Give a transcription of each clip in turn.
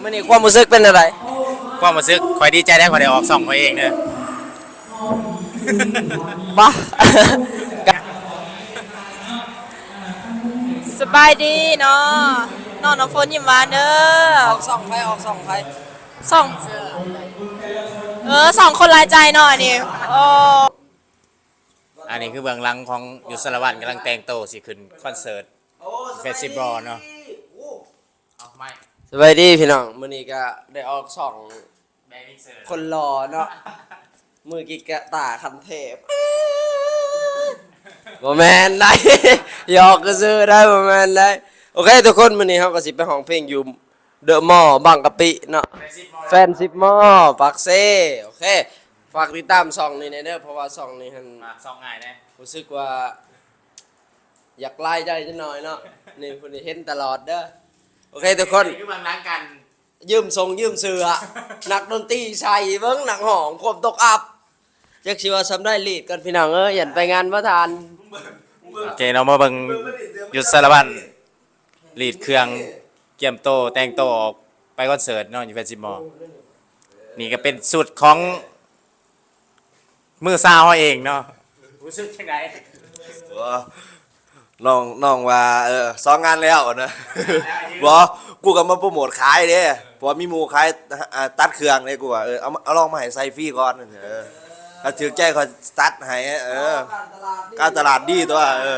ມື້ນີ້ຄວາມຮູ້ສຶກເປັນແນວໃດ? ຄວາມຮູ້ສຶກ ຂ້ອຍດີໃຈແດ່ ຂ້ອຍໄດ້ອອກຊ່ອງຂ້ອຍເອງເດີ. ບາ ສະບາຍດີເນາະ ນ້ອງນ້ຳຝົນຍິ້ມຫວານເດີ. ອອກຊ່ອງໃຜ? ອອກຊ່ອງໃຜ? ຊ່ອງ ເອີ ຊ່ອງຄົນຫຼາຍໃຈເນາະ ອັນນີ້. ໂອ້ ອັນນີ້ຄືເບື້ອງຫຼັງຂອງ ຢູ່ສາລະວັນ ກຳລັງແຕ່ງໂຕຊິຂຶ້ນຄອນເສີດເຟສຕິວອລເນາະ. ເອົາໄມ ສະບາຍດີພີ່ນ້ອງ ມື້ນີ້ກະໄດ້ອອກຊ່ອງ ແບກມິກເຊີ ຄົນຫຼໍ່ເນາະ ມືກີຕາຂັ້ນເທບ ບໍ່ແມ່ນໃດ໋ ຢອກຊື່ໆ ໄດ໋ ບໍ່ແມ່ນໃດ໋. ໂອເຄທຸກຄົນ ມື້ນີ້ເຮົາກໍຊິໄປຮ້ອງເພງຢູ່ເດີມໍ ບາງກະປິເນາະ ແຟນຊິບມໍ ປາກເຊ. ໂອເຄ ຝາກຕິດຕາມຊ່ອງນີ້ແດ່ເດີ ເພາະວ່າຊ່ອງນີ້ຫັ້ນ ຝາກຊ່ອງອ້າຍແດ່ ຮູ້ສຶກວ່າ ຢາກລາຍໃຫຍ່ຈັກໜ້ອຍເນາະ ນີ້ຜູ້ນີ້ເຫັນຕະຫຼອດເດີ. ໂອເຄທຸກຄົນ ຄືເບື້ອງຫຼັງການຢືມຊົງຢືມເສື້ອ ນັກດົນຕີໃສ່ເບິ່ງ ນັກຮ້ອງຄວາມຕົກອັບ ຈັກຊິວ່າສ່ຳໃດ. ລີດກ່ອນພີ່ນ້ອງເອີຍ ຢ້ານໄປງານບໍ່ທັນ. ໂອເຄເນາະ ມາເບິ່ງຢູ່ສາລະວັນ ລີດເຄື່ອງ ກຽມໂຕແຕ່ງໂຕອອກໄປຄອນເສີດເນາະ ຢູ່ແຟນຊິບມໍ. ນີ້ກໍເປັນຊຸດຂອງ ມື້ຊາວເຮົາເອງເນາະ ຮູ້ສຶກຈັ່ງໃດ? ໂອ້ ນ້ອງ ນ້ອງວ່າ ເອີ ຊອງງານແລ້ວນະ. ບໍ່ ກູກໍມາໂປຣໂມດຂາຍເດ້ ເພາະວ່າມີໝູ່ຂາຍ ອາ ຕັດເຄື່ອງເດ້ ກູວ່າ ເອີ ເອົາ ເອົາລອງມາໃຫ້ໃສ່ຟຣີກ່ອນ ເອີ ຖ້າຖືກໃຈຂ້ອຍຕັດໃຫ້. ເອີ ການຕະຫຼາດດີຕົວະ ເອີ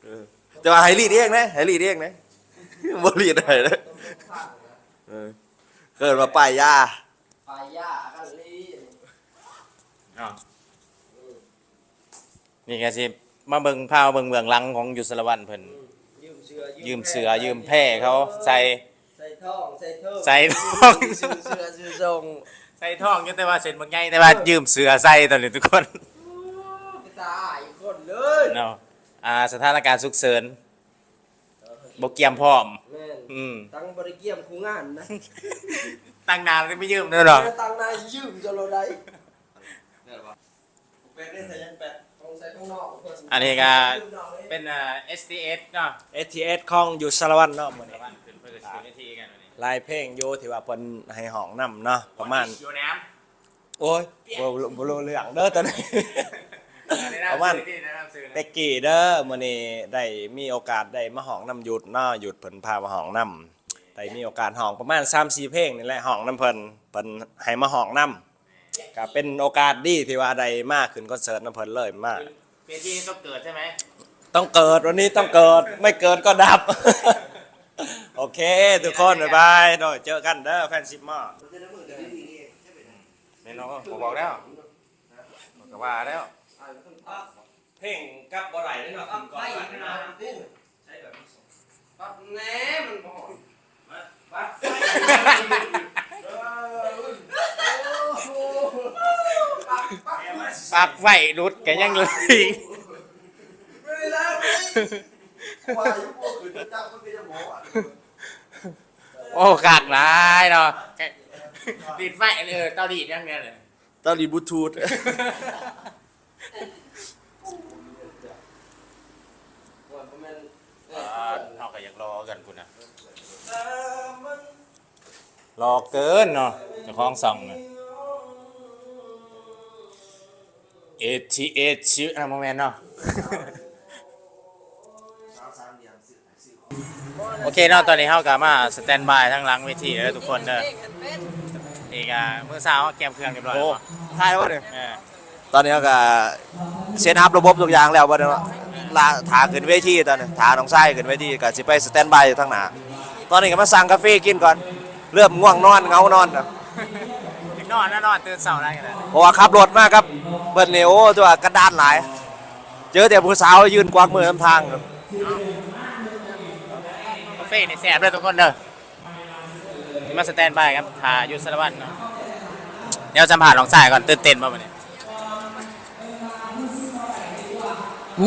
ເອີ ແຕ່ວ່າໃຫ້ລີດເອງເດ້ ໃຫ້ລີດເອງເດ້ ບໍ່ລີດໃຫ້ເດ້. ເອີ ເອີ້ນວ່າປ້າຍຢາ ປ້າຍຢາກັນລີດເນາະ. ນີ້ກໍຊິມາເບິ່ງ ພາເບິ່ງເບື້ອງຫຼັງຂອງຢູ່ສາລະວັນເພິ່ນ ອືມ ຢືມເສື້ອ ຢືມເສື້ອ ຢືມແພເຂົາໃສ່ ໃສ່ທ້ອງ ໃສ່ເທີງ ໃສ່ທ້ອງ ຊື້ເສື້ອຊື້ຊົງ ໃສ່ທ້ອງຢູ່ ແຕ່ວ່າເສັ້ນບັກໃຫຍ່ ແຕ່ວ່າ ເອີ ຢືມເສື້ອໃສ່ຕອນນີ້ທຸກຄົນ ໂອ້ ເປັນຕາອາຍຄົນເລີຍເນາະ. ອ່າ ສະຖານະການສຸກເສີນ ບໍ່ກຽມພ້ອມ ແມ່ນ ອືມ ຕັ້ງບໍ່ໄດ້ກຽມຄູ່ງານນະ ຕັ້ງໜ້າໄປຢືມເດີເນາະ ເອີ ຕັ້ງໜ້າຊິຢືມເຈົ້າໂລດໃດ. ອັນນີ້ກໍເປັນ ເອີ ເອສທີເອສເນາະ ເອສທີເອສຂອງຢູ່ສາລະວັນເນາະ ມື້ນີ້ ສາລະວັນຂຶ້ນ ເພິ່ນກໍຊິຂຶ້ນເວທີກັນມື້ນີ້ ຫຼາຍເພງຢູ່ທີ່ວ່າເພິ່ນໃຫ້ຮ້ອງນຳເນາະ ປະມານ ໂອ້ຍ ບໍ່ ບໍ່ຮູ້ເລື່ອງເດີຕອນນີ້ ປະມານ ເປັກກີ້ເດີ. ມື້ນີ້ໄດ້ມີໂອກາດໄດ້ມາຮ້ອງນຳຍຸດເນາະ ຍຸດເພິ່ນພາມາຮ້ອງນຳ ໄດ້ມີໂອກາດຮ້ອງປະມານສາມສີ່ເພງນີ້ແຫຼະ ຮ້ອງນຳເພິ່ນ ເພິ່ນໃຫ້ມາຮ້ອງນຳ ກໍເປັນໂອກາດດີທີ່ວ່າໄດ້ມາຂຶ້ນຄອນເສີດນຳເພິ່ນເລີຍ ມາ ເວທີนี้ต้องเกิดใช่ไหม? ต้องเกิด วันนี้ต้องเกิด ไม่เกิดก็ดับ. ໂອເຄທຸກຄົນ ບາຍບາຍ ເຈີກັນເດີ ແຟນຊິບມໍ. ແມ່ນເນາະ ຂ້ອຍບອກແລ້ວ ຂ້ອຍກໍວ່າແລ້ວ ເພງກັບບໍ່ໄດ້ເນາະ ຂຶ້ນກ່ອນບາດນີ້ເນາະ ປັບແນ່ ມັນບໍ່ຮອດ ປັບໄຟ ປັບໄຟຫຼຸດກໍຍັງເລີຍ. ໂອ້ ຄັກຫຼາຍເນາະ ດີດໄຟ ເອີ ເຕົາດີດຫຍັງແນ່ເລີຍ ເຕົາດີດບລູທູດ. ອ່າ ເຮົາກໍຢາກລໍກັນພຸ້ນນະ ລໍເກີນເນາະ ເຈົ້າຂອງຊ່ອງນະ ເອທີເອສ ຊື່ ອ່າ ບໍ່ແມ່ນເນາະ. ໂອເຄເນາະ ຕອນນີ້ເຮົາກໍມາສະແຕນບາຍທາງຫຼັງເວທີແລ້ວທຸກຄົນເດີ ນີ້ກໍມື້ເຊົ້າເຮົາກຽມເຄື່ອງຮຽບຮ້ອຍແລ້ວ ຖ່າຍແລ້ວບໍ່ນີ້? ເອີ ຕອນນີ້ເຮົາກໍເຊັດອັບລະບົບທຸກຢ່າງແລ້ວເບິດແລ້ວເນາະ ລະຖ້າຂຶ້ນເວທີ ຕອນນີ້ຖ້ານ້ອງຊາຍຂຶ້ນເວທີ ກໍຊິໄປສະແຕນບາຍຢູ່ທາງໜ້າ. ຕອນນີ້ກໍມາສັ່ງກາເຟກິນກ່ອນ ເລີ່ມງ່ວງນອນ ເຫງົານອນແລ້ວ ນອນນະ ນອນຕື່ນເຊົ້າໄດ້ກໍໄດ້ ເພາະວ່າຂັບລົດມາກັບເພິ່ນນີ້ ໂອ້ ຖືວ່າກັນດານຫຼາຍ ເຈີແຕ່ຜູ້ສາວຢືນກວັກມືນຳທາງ. ກາເຟນີ້ແຊບເດີທຸກຄົນເດີ ມາສະແຕນບາຍກັນ ຖ້າຢູ່ສາລະວັນເນາະ. ດຽວສຳພາດນ້ອງຊາຍກ່ອນ ຕື່ນເຕັ້ນບໍ່ມື້ນີ້?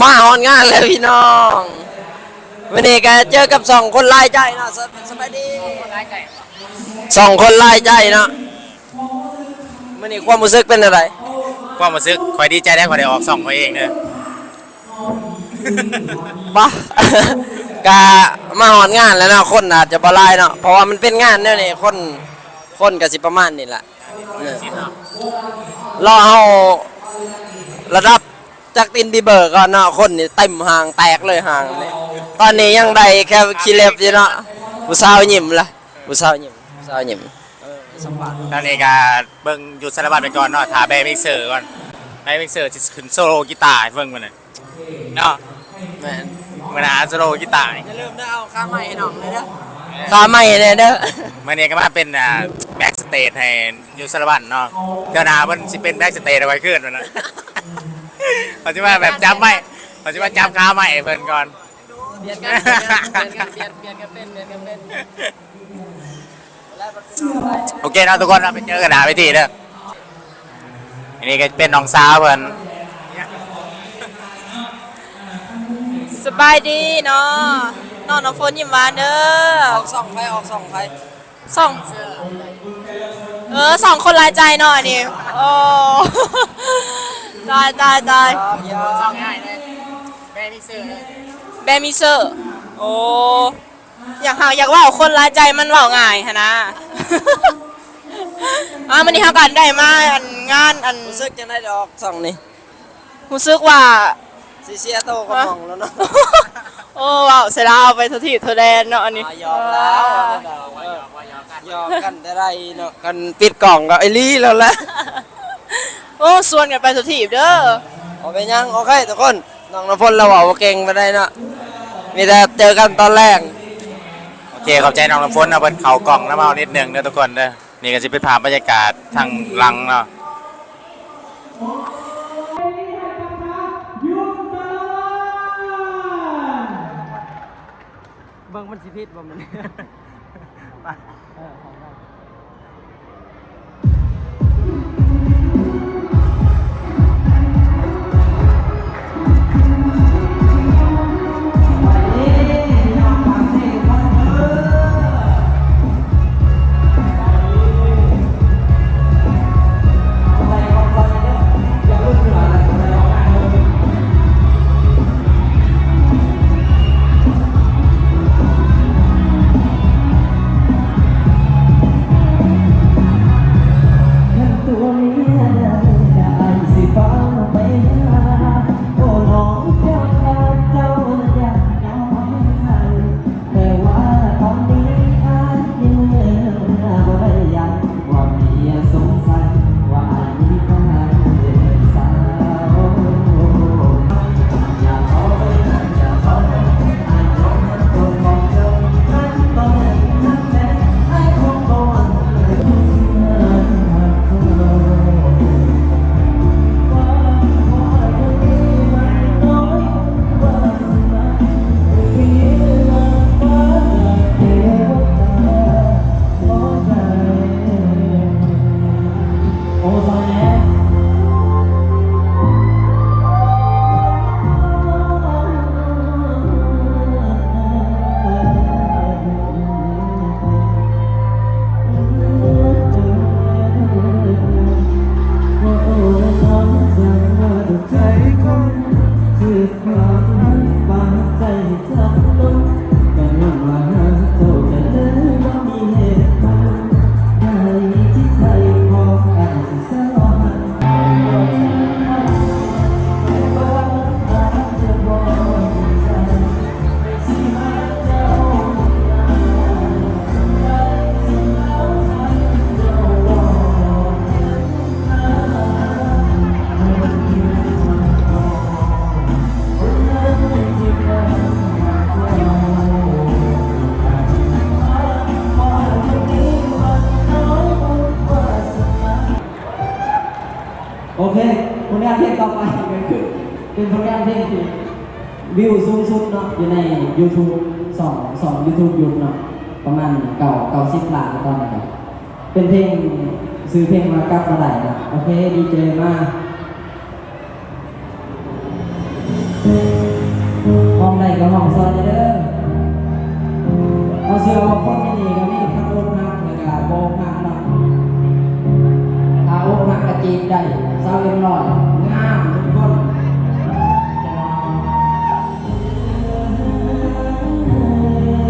ມາຮອດງານແລ້ວພີ່ນ້ອງ ມື້ນີ້ກໍເຈີກັບຊ່ອງຄົນຫຼາຍໃຈເນາະ. ສະ ສະບາຍດີ ຊ່ອງຄົນຫຼາຍໃຈເນາະ. ມື້ນີ້ຄວາມຮູ້ສຶກເປັນແນວໃດ? ຄວາມຮູ້ສຶກ ຂ້ອຍດີໃຈແດ່ ຂ້ອຍໄດ້ອອກຊ່ອງຂ້ອຍເອງເດີ. ບໍ່ ກະ ມາຮອດງານແລ້ວເນາະ ຄົນອາດຈະບໍ່ຫຼາຍເນາະ ເພາະວ່າມັນເປັນງານແນວນີ້ ຄົນ ຄົນກໍຊິປະມານນີ້ແຫຼະ. ລໍເຮົາລະດັບຈັສຕິນ ບີເບີ ກ່ອນເນາະ ຄົນນີ້ເຕັມຫ້າງແຕກເລີຍ ຫ້າງນີ້ ຕອນນີ້ຍັງໄດ້ແຄ່ຂີ້ເລັບຢູ່ເນາະ. ຜູ້ສາວຍິ້ມລະ ຜູ້ສາວຍິ້ມ ຜູ້ສາວຍິ້ມ. ຕອນນີ້ກໍເບິ່ງຢູ່ສາລະວັນໄປກ່ອນເນາະ ຖ້າແບມິກເຊີກ່ອນ ແບມິກເຊີຊິຂຶ້ນໂຊໂລກີຕາໃຫ້ເບິ່ງມື້ນີ້ເນາະ. ແມ່ນ ມື້ໜ້າໂຊໂລກີຕານີ້ ຢ່າລືມເດີ ເອົາຄາໄມໃຫ້ນ້ອງແດ່ເດີ ຄາໄມໃຫ້ແດ່ເດີ. ມື້ນີ້ກໍມາເປັນ ອ່າ ແບັກສະເຕຈໃຫ້ຢູ່ສາລະວັນເນາະ ເທື່ອໜ້າເພິ່ນຊິເປັນແບັກສະເຕຈໃຫ້ຂ້ອຍຄືນພຸ້ນນະ. ເຂົາຊິມາແບບຈັບໄມ້ ເຂົາຊິມາຈັບຄາໄມ້ໃຫ້ເພິ່ນກ່ອນ. ປ່ຽນກັນ ປ່ຽນກັນ ປ່ຽນກັນ ປ່ຽນກັນເປັນ ປ່ຽນກັນເປັນ. ໂອເຄເນາະທຸກຄົນເນາະ ໄປເຈີກັນໜ້າເວທີເດີ. ອັນນີ້ກໍເປັນນ້ອງສາວເພິ່ນ. ສະບາຍດີເນາະ ນ້ອງນ້ຳຝົນຍິ້ມຫວານເດີ. ອອກຊ່ອງໃຜ ອອກຊ່ອງໃຜ? ຊ່ອງ ເອີ ຊ່ອງຄົນຫຼາຍໃຈເນາະອັນນີ້. ໂອ້ ຕາຍ ຕາຍ ຕາຍ. ຊ່ອງອ້າຍເດ້ ແບມິກເຊີເດີ ແບມິກເຊີ. ໂອ້ ຢາກ ຫາກຢາກເວົ້າ ຄົນຫຼາຍໃຈມັນເວົ້າງ່າຍຫັ້ນນະ. ອາ ມື້ນີ້ເຮົາກໍໄດ້ມາອັນງານອັນ ຮູ້ສຶກຈັ່ງໃດດອກຊ່ອງນີ້? ຮູ້ສຶກວ່າຊິເສຍໂຕກັບ ຮະ ໝ່ອງແລ້ວເນາະ. ໂອ້ ເວົ້າໃສ່ລາວໄປທົ່ວທີບທົ່ວແດນເນາະອັນນີ້. ອ່າ ຫຍອກລາວ ເອີ ຫຍອກກັນແຕ່ໃດເນາະ ຄັນປິດກ້ອງກໍອີ່ຫຼີແລ້ວແຫຼະ. ໂອ້ ຊວນກັນໄປທົ່ວທີບເດີ. ບໍ່ເປັນຫຍັງ ໂອເຄທຸກຄົນ. ນ້ອງນ້ຳຝົນລາວເວົ້າບໍ່ເກັ່ງປານໃດເນາະ ມີແຕ່ເຈີກັນຕອນແລງ. ໂອເຄ ຂອບໃຈນ້ອງນ້ຳຝົນເນາະ ເພິ່ນເຂົ້າກ້ອງນຳເຮົານິດໜຶ່ງເດີທຸກຄົນເດີ. ນີ້ກໍຊິເປັນພາບບັນຍາກາດທາງຫຼັງເນາະ. ເບິ່ງມັນຊິຜິດບໍ່ມັນ. ໂອເຄ ຜົນງານເພງຕໍ່ໄປກໍຄື ເປັນຜົນງານເພງທີ່ວິວສູງສຸດເນາະ ຢູ່ໃນຢູທູບ ຊ່ອງ ຊ່ອງຢູທູບຍຸດເນາະ ປະມານເກົ້າ ເກົ້າສິບລ້ານຕອນນີ້. ເປັນເພງ ຊື່ເພງວ່າກັບບໍ່ໄດ້ເນາະ. ໂອເຄ ດີເຈມາ. ຮ້ອງໄດ້ກໍຮ້ອງຊ່ອຍເດີ. ເຮົາເຊື່ອວ່າຄົນໃນນີ້ກໍມີທັງອົກຫັກ ແລ້ວກໍບໍ່ອົກຫັກເນາະ. ຖ້າອົກຫັກກໍຈີບໄດ້ ສາວເອັມຮ້ອຍ ງາມທຸກຄົນ. ເອີ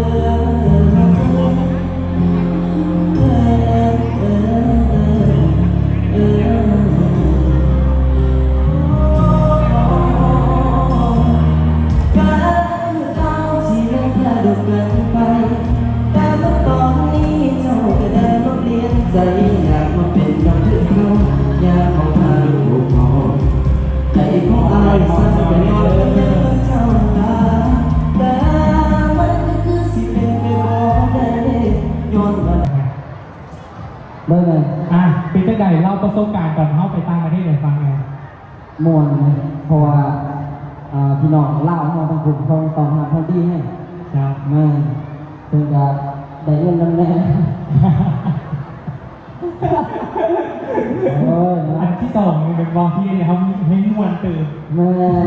ເບິ່ງແດ່ ອ່ະ ເປັນຈັ່ງໃດ ເລົ່າປະສົບການຕອນເຮົາໄປຕ່າງປະເທດໃຫ້ຟັງແດ່. ມ່ວນເລີຍ ເພາະວ່າ ອ່າ ພີ່ນ້ອງລາວເຮົາທາງພຸ້ນເຂົາຕ້ອນຮັບເຮົາດີແຮງ. ເຈົ້າ ແມ່ນ ເພິ່ນກະໄດ້ເງິນນຳແດ່. ໂອ້ຍ ເນາະ ອັນທີສອງນີ້ແມ່ນບໍ່ ທີ່ເຮົາໃຫ້ມ່ວນຕື່ມ. ແມ່ນ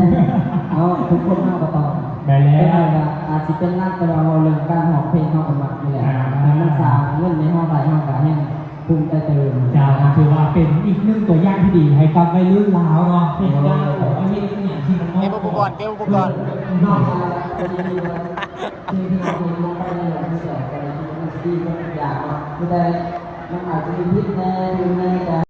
ເນາະ ທຸກຄົນເຮົາກະຕ້ອງ ແມ່ນແລ້ວ ເປັນຫຍັງກະອາດຊິເປັນຫຼັກ ແຕ່ວ່າເວົ້າເລື່ອງການຮ້ອງເພງເຮົາກະມັກຢູ່ແລ້ວ ອ່າ ແຕ່ມັນສ້າງເງິນໃຫ້ເຮົາໄດ້ ເຮົາກະແຮ່ງພູມໃຈຕື່ມ. ເຈົ້າ ຖືວ່າເປັນອີກໜຶ່ງຕົວຢ່າງທີ່ດີໃຫ້ກັບໄວລຸ້ນລາວເນາະ ເຮັດງານ ເຮັດອີ່ຫຍັງທີ່ມັນເໝາະ ເກັບອຸປະກອນ ເກັບອຸປະກອນ ນອກຈາກຈະມີວ່າສິ່ງທີ່ເຮົາເຮັດລົງໄປໃນໂລກໂຊຊຽວ ກະໄດ້ທີ່ມັນຊິດີໝົດທຸກຢ່າງເນາະ ມີແຕ່ມັນອາດຈະມີຜິດແດ່ ຖືກແດ່ ກະ